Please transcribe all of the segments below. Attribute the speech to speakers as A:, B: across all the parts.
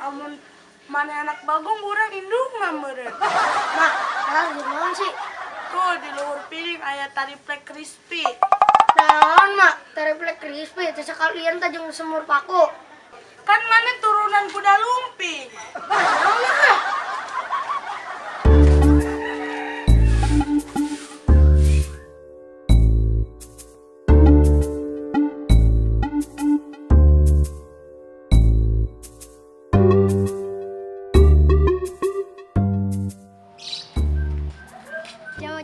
A: Amun mana anak bagong urang indungna meureun.
B: Mak, nah naon sih?
A: Tuh di luhur piring aya tariplek crispy.
B: Naon mak, tariplek crispy teh sekalian teh jeung semur paku.
A: Kan mana turunan kuda lumping.
B: Naon mah?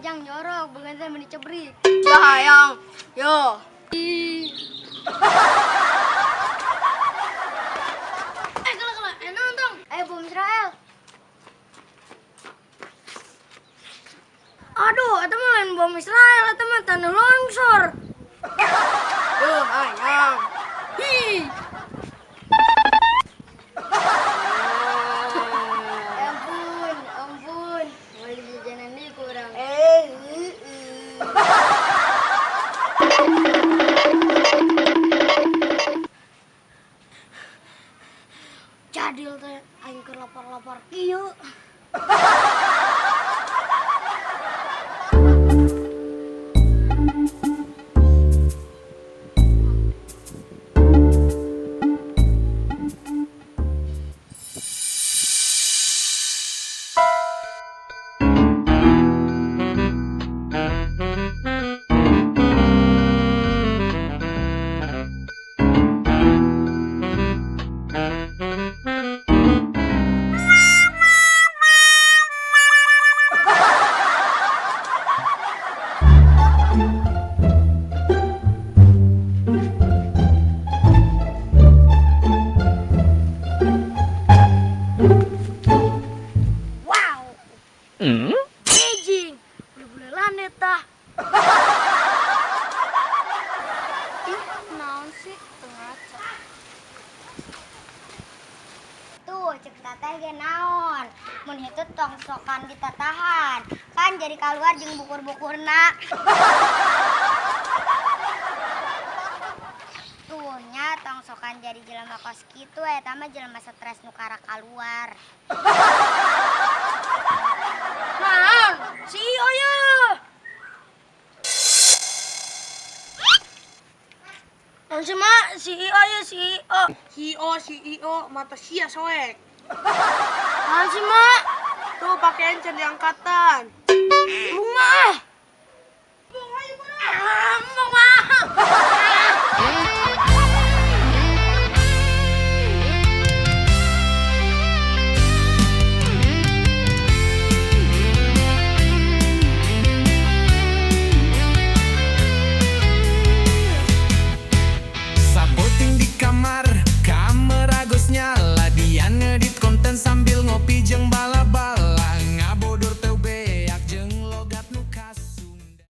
B: Jang jorok, beungeut meni cebrik.
C: Ya hayang. Yo.
B: Kalau enak dong. Ayo bom Israel. Aduh, itu mah lain bom Israel, itu mah tanah longsor.
C: Yo hayang.
B: Hi. Ampun, ampun. Beli jajanan di kurang. Jadil teh aing keur lapar-lapar kieu. Wow. Amazing. Boleh-boleh lanet tah. Ih, naon sih tengah ngaca.
D: Tuh, cek teteh ge naon. Mun hitut tong sokan ditatahan. Kan jadi keluar jeung bukur-bukurna. Tuh nya tong sokan jadi jelema kos kitu eta mah jelema stres nu karak kaluar.
B: Naon? CEO ya. Naon sih mak? CEO ya CEO.
A: CEO CEO mata sia soek.
B: Naon sih mak?
A: Tuh pakaian can diangkatan.
B: Lu mah.